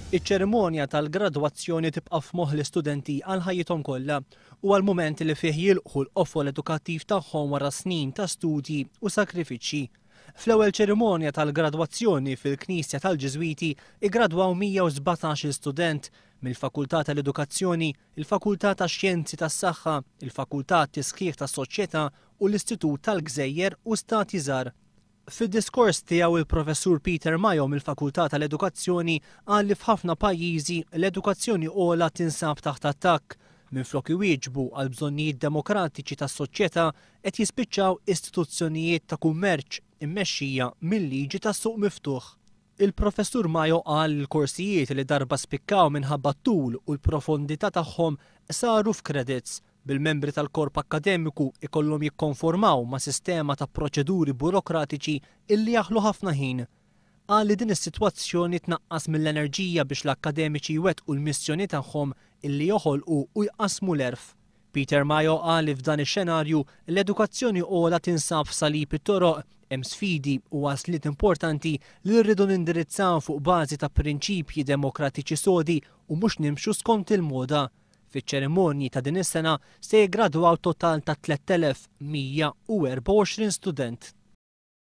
Iċ-ċerimonja tal-gradwazzjoni tibqa' f'moħħ l-istudenti għal ħajjithom kollha u għal mument li fih jilħqu l-qofol edukattiv tagħhom wara snin ta' studji u sakrifiċċji. Fl-ewwel ċerimonja tal-gradwazzjoni fil-Knisja tal-Ġiżwiti iggradwaw 117-il student mill-Fakultà tal-Edukazzjoni, il-Fakultà tax-Xjenzi tas-Saħħa, il-Fakultà Tisħiħ tas-Soċjetà u l-Istitut tal-Gżejjer u Stati Żgħar. Fid-diskors tiegħu il-Professur Peter Mayo mill-Fakultà tal-Edukazzjoni qal li f'ħafna pajjiżi l-edukazzjoni ogħla tinsab taħt attakk. Minflok iwieġbu għal bżonnijiet demokratiċi tas-soċjetà qed jispiċċaw istituzzjonijiet ta' kummerċ immexxija mil-liġi tas-suq miftuħ. Il-Professur Mayo qal li l-korsijiet li darba spikkaw minħabba t-tul u l-profondità tagħhom saru f'credits, bil-membri tal-korp akkademiku ikollhom jikkonformaw ma' sistema ta' proċeduri burokratiċi illi jaħlu ħafna ħin. Qal li din is-sitwazzjoni tnaqqas mill-enerġija biex l-akkademiċi jwettqu l-missjoni tagħhom illi joħolqu u jqassmu l-għerf. Peter Mayo qal li f'dan ix-xenarju l-edukazzjoni ogħla tinsab f'salib it-toroq, hemm sfidi u għażliet importanti li rridu nindirizzaw fuq bażi ta' prinċipji demokratiċi sodi u mhux nimxu skont il-moda. Fiċ-ċerimonji ta' din is-sena se jiggradwaw total ta' 3124 student.